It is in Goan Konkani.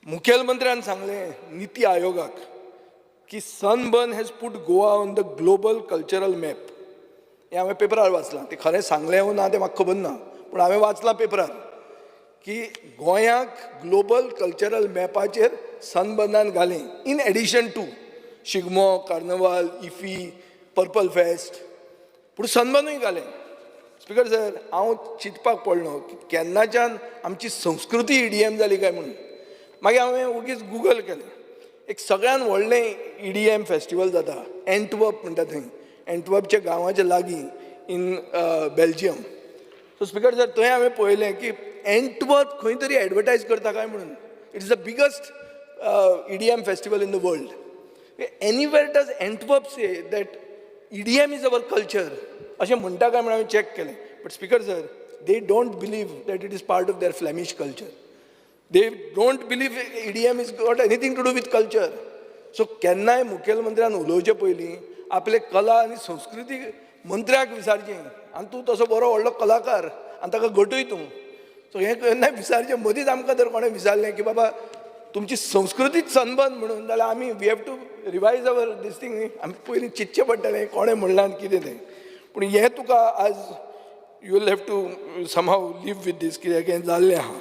मुखेलमंत्र्यान सांगलें निती आयोगाक की sunburn has put Goa on the global cultural map. हें हांवें पेपरार वाचलां. तें खरें सांगलें वो ना तें म्हाका खबर ना, पूण हांवें वाचलां पेपरार की गोंयाक ग्लोबल कल्चरल मॅपाचेर सनबर्नान घालें, in addition to Shigmo, Carnival, IFFI, Purple Fest, पूण सनबर्नूय घालें. स्पिकर सर, हांव चिंतपाक पडलो की केन्नाच्यान आमची संस्कृती ईडीएम जाली काय म्हणून. मागीर हांवें ओगीच गुगल केलें. एक सगळ्यान व्हडलें ईडीएम फेस्टिवल जाता एंटवर्प म्हणटा थंय, एंटवर्पच्या गांवाच्या लागीं in Belgium. So speaker sir, थंय हांवें पळयलें की एंटवर्प खंय तरी एडवर्टायज करता काय म्हणून. It is the biggest EDM festival in the world. Anywhere does Antwerp say that EDM is our culture, अशें म्हणटा काय म्हणून हांवें चॅक केलें. But Speaker sir, they don't believe that it is part of their Flemish culture. They don't believe EDM is got anything to do with culture. So केन्नाय मुखेलमंत्र्यान उलोवचे पयलीं आपले कला आनी संस्कृती मंत्र्याक विचारचें. आनी तूं तसो बरो व्हडलो कलाकार आनी ताका गटूय तूं. सो हें केन्नाय विचारचें. मदींच आमकां जर कोणें विचारलें की बाबा, तुमची संस्कृतीच सनबर्न म्हणून, जाल्यार आमी we have to revise our this thing. न्ही, आमी पयलीं चिंतचें पडटलें कोणें म्हणलां आनी कितें तें. पूण हें तुका आज you will have to somehow live with this, कित्याक हें जाल्लें आहा.